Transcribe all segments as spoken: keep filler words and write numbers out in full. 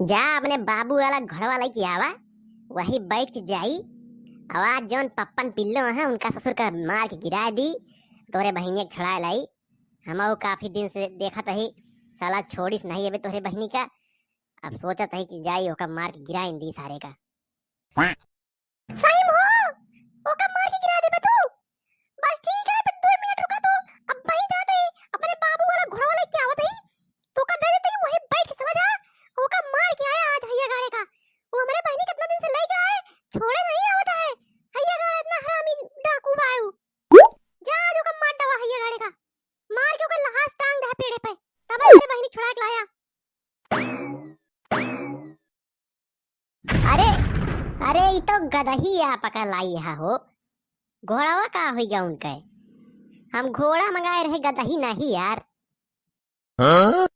जा अपने बाबू वाला घोड़वा लइके आवा, वही बैठ के जाई। अब आज जौन पप्पन पिल्लो हैं, उनका ससुर का मार के गिरा दी, तोरे बहिनिया के छुड़ाए लाई। हम काफी दिन से देखत ही, साला छोड़िस नहीं अबे तोरे बहिनी का। अब सोचत ही कि जाई ओका मार के गिराइन दी सारे का। सही में हो, ओका मार के गिरा देबे तू। बस ठीक है, फिर दो मिनट रुका तू। अब वही जाते ही अपने बाबू वाला घोड़वा लइके आवत ही, तोका दे देते ही, वही बैठ के चला जा। ओका मार के आया आज हैया गाड़े का। वो हमरे बहिनी कितना दिन से लइके आए, छोड़े नहीं आवत है। हैया गाड़े इतना हरामी डाकू बायू। जा आज ओका मार डावा हैया गाड़े का। मार के ओकर लहास टांग दे पेड़े पे। तब हमरे बहिनी छुड़ा के लाया। अरे, अरे, ई तो गदही या पकड़ लाई है हो। घोड़वा का होई गया उनके? हम घोड़ा मंगाए रहे, गदही नहीं यार। हाँ?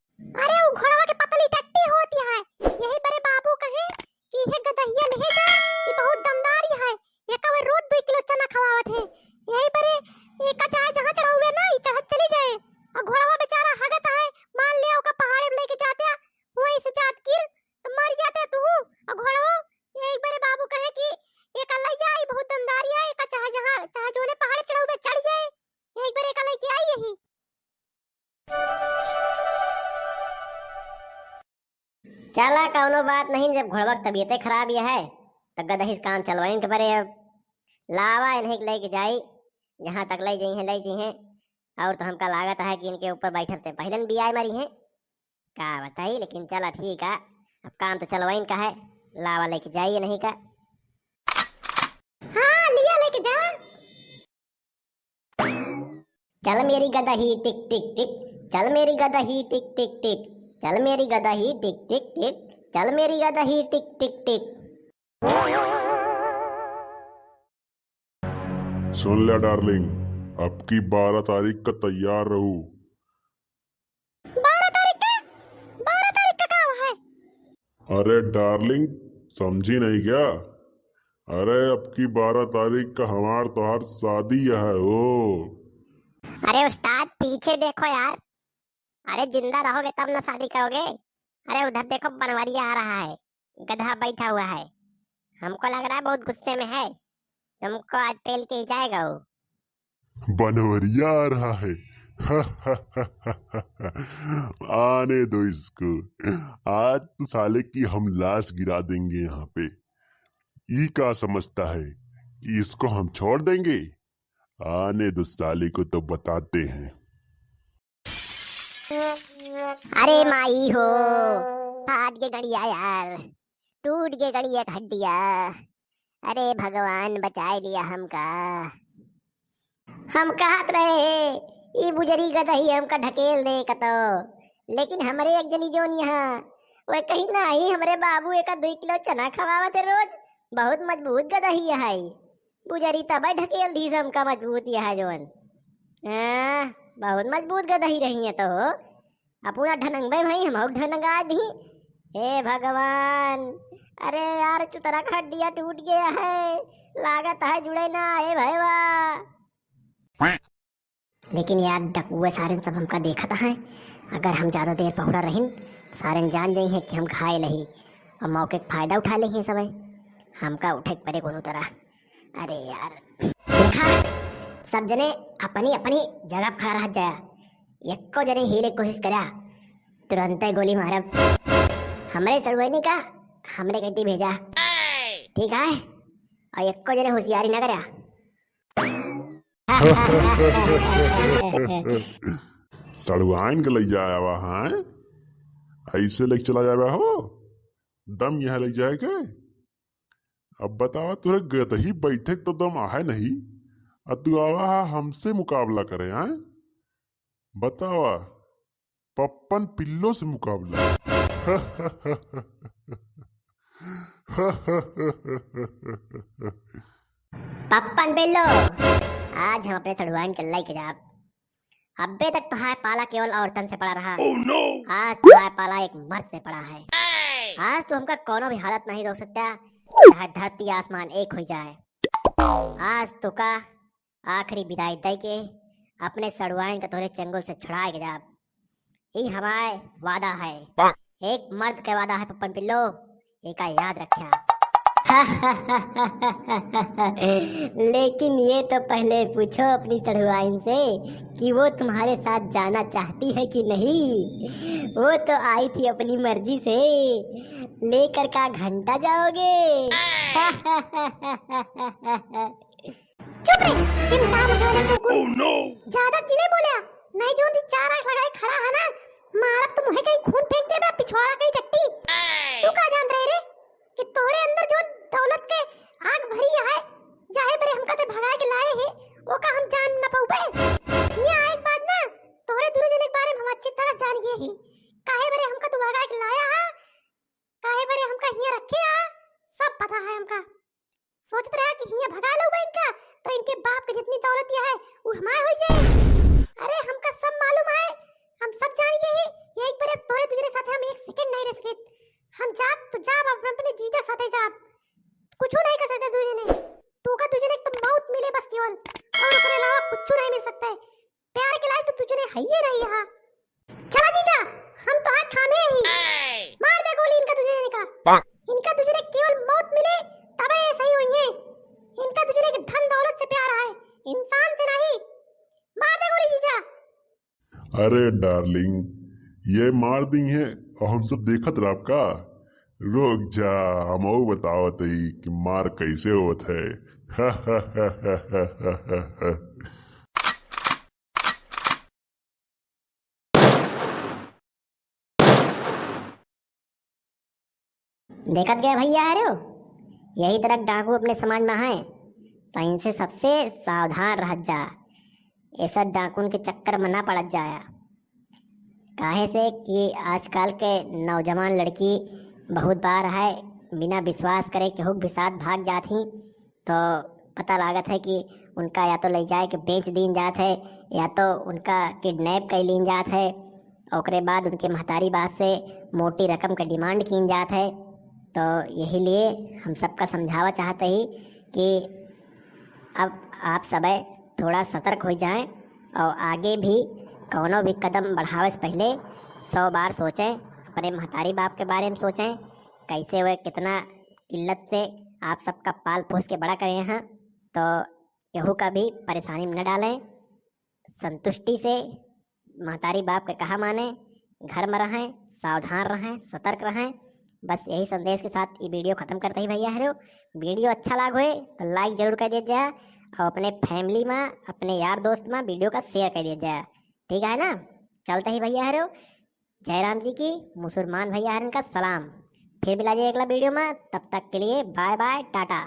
अरे, वो घोड़वा के पतली टट्टी होती है। यही बरे बाबू कहे कि ये गदहिया ले जा, ये बहुत दमदार है। ये कवे रोज दो किलो चना खवावत है। यही बरे एका चाहे जहाँ चढ़ावे ना, ये चढ़त चली जाए। और घोड़वा बेचारा हगत है, मान लिया ओका पहाड़े पे लेके जाते, वहीं से जात गिर तो मर जाते तू। और घोड़वो, ये एक बारे बाबू कहे कि ये का लई जाई, बहुत दमदारी है, एका चाहे जहाँ, चाहे जोने पहाड़ चढ़ाऊ पे चढ़ जाए, ये एक बारे का लइके आई यही। चला, कौनो बात नहीं, जब घोड़वा के तबीयते खराब ये है, तो गदहिस काम चलवाइन के परे अब। लावा, इन्हें के लइके जाई, जहाँ तक लई जइहें, लई जइहें। और तो हमका लागत है कि इनके ऊपर बैठब ते पहले न बियाए मरी हैं। का बताई, लेकिन चला ठीक है, अब काम तो चलवाइन का है, लावा लइके जाइए नहीं का। हाँ, लिया लइके जा। चल मेरी गदही टिक टिक टिक, चल मेरी गदही टिक टिक टिक, चल मेरी गदही टिक टिक टिक, चल मेरी गदही टिक टिक टिक। सुन ल्या डार्लिंग, अब की बारह तारीख का तैयार रहू। बारह तारीख का? बारह तारीख का का है? अरे डार्लिंग, समझी नहीं क्या? अरे अब की बारह तारीख का हमार तोहार शादी है हो। अरे उस्ताद, पीछे देखो यार। अरे जिंदा रहोगे तब ना शादी करोगे। अरे उधर देखो, बनवरिया आ रहा है, गधा बैठा हुआ है। हमको लग रहा है बहुत गुस्से में है, तुमको आज पेल के ही जाएगा वो। बनवरिया आ रहा है। आने दो इसको, आज तो साले की हम लाश गिरा देंगे यहाँ पे। ई का समझता है कि इसको हम छोड़ देंगे? आने दो साले को तो बताते हैं। अरे माई हो, फाट के गड़िया यार, टूट के गड़िया के हड्डिया। अरे भगवान बचाए लिया हमका। हम कहत रहे, ई बुजरी गदही हमका ढकेल दे कतो, लेकिन हमरे एक जनी जोन यहाँ, वह कहीं नाही, हमरे बाबू एका दुई किलो चना खवावत है रोज, बहुत मजबूत गदही है। बुजरी तबे ढकेल दीस हमका मजबूत यहाँ जोन। हाँ, बहुत मजबूत गदही रही है तो। अपना ढनंगबे भाई, हम ढनंगा दी। हे भगवान, अरे यार, चुतरा का हड्डिया टूट गया है, लागत है जुड़े ना, हे भैया। लेकिन यार, डकुआ सारेन सब हमका देखत हैं, अगर हम ज्यादा देर पहुड़ा रहिन, सारेन जान जाई हैं कि हम घायल ही, और मौके के फायदा उठा ले हैं सबे। हमका उठे के पड़े कोनो तरह। अरे यार, देखा, सब जने अपनी अपनी जगह पर खड़ा रह जाया, एको जने हिले कोशिश करा, तुरंते गोली मारब। हमरे सड़ुआइन का हमरे गद्दी भेजा, ठीक है? और एको जने होशियारी ना करा। सड़ुआइन के लई जाया वा, हाँ? ऐसे लेके चला जावा हो? दम यहाँ लई जाए के? अब बतावा, तोरे गदही बैठे तो दम आहे नहीं, आ तू आवा हा हमसे मुकाबला करे, हाँ? बतावा, पप्पन पिल्लो से मुकाबला। पप्पन पिल्लो, आज हम अपने सड़ुआइन के लइके जाब। अबे तक तोहार पाला केवल औरतन से पड़ा रहा। Oh no! आज तोहार पाला एक मर्द से पड़ा है। आज तू हमका कोनो भी हालत नहीं रोक सकता, चाहे धरती आसमान एक हो जाए। आज तोका आखिरी विदाई दे के अपने सड़ुआइन का तोहरे चंगुल से छुड़ाए के जाब। ई हमार वादा है। एक मर्द के वादा है पप्पन पिल्लो, एका याद रख्या। लेकिन ये तो पहले पूछो अपनी सढ़ुआइन से कि वो तुम्हारे साथ जाना चाहती है कि नहीं। वो तो आई थी अपनी मर्जी से। लेकर का घंटा जाओगे? चुप रे, चिमटा मुँह वाले कुकुर। Oh no! ज्यादा जिने बोल्या, नहीं जोन दी चार आँख लगाए खड़ा है ना, मारब तो मुँहे कहीं खून फेंक देबे, पिछवाड़ा कहीं टट्टी। तू का जान रहे रे कि तोहरे अंदर जोन दौलत के आग भरी है, जाहे बरे हमका ते भगाए के लाए है, ओका हम जान न पाउबे। हियाँ आए के बाद ना तोहरे दुनों जने के बारे में हम अच्छी तरह जान गए ही। काहे बरे हमका तू भगाए के लाया हा, काहे बरे हमका हियाँ रखे हा, सब पता है हमका। सोचत रहा कि हियाँ भगा लो बा इनका, तो इनके बाप के जितनी दौलत यह है, वो हमारे हो जाए। अरे, हमका सब मालूम है, हम सब जान गए ही। एक बार अब तोरे दूसरे साथे हम एक सेकंड नहीं रह सके। हम जाब तो जाब, अपने, अपने जीजा साथे जाब, कुछ नहीं कर सकते दूसरे ने। तू का दूसरे ने तो मौत मिले बस केवल, और ओकरे अलावा कुछ नहीं मिल सकता है। प्यार के लायक तो तुझने है ही नहीं यहाँ। चला जीजा, हम तो हाथ थामे ही। मार दे गोली इनका तुझे का। इनका तुझे केवल मौत मिले, तबे ये सही होइहैं। इनका तुझे के धन दौलत से प्यार है, इंसान से नहीं। मार दे गोली जीजा। अरे डार्लिंग, ये मार दी है और हम सब देखत रहब का? रुक जा, हम बतावत ही कि मार कैसे होत है। देखत गए भैया हरेव, यही तरह डाकू अपने समाज में हैं, तो इनसे सबसे सावधान रहत जा, ऐसा डाकुन के चक्कर में ना पड़त जाया। काहे से कि आजकल के नौजवान लड़की बहुत बार है बिना विश्वास करे केहू के भी साथ भाग जात ही, तो पता लागत है कि उनका या तो ले जाए के बेच दीन जात है, या तो उनका किडनैप कर लीन जात है। ओकरे बाद उनके महतारी बाप से मोटी रकम के डिमांड कीन जात है। तो यही लिए हम सबका समझावा चाहत ही कि अब आप सबे थोड़ा सतर्क हो जाएं और आगे भी कौनो भी कदम बढ़ावे से पहले सौ बार सोचें, अपने महतारी बाप के बारे में सोचें, कैसे वे कितना किल्लत से आप सबका पाल पोस के बड़ा करे हैं। तो केहू का भी परेशानी में न डालें, संतुष्टि से महतारी बाप के कहा माने, घर में रहें, सावधान रहें, सतर्क रहें। बस यही संदेश के साथ ये वीडियो खत्म करते ही भैया हरेव। वीडियो अच्छा लाग होए तो लाइक जरूर कर दिया जाए और अपने फैमिली में, अपने यार दोस्त में वीडियो का शेयर कर दिया जाए, ठीक है ना? चलते ही भैया हरेव, जय राम जी की, मुसलमान भैया हरन का सलाम। फिर मिला जाए अगला वीडियो में, तब तक के लिए बाय बाय, टाटा।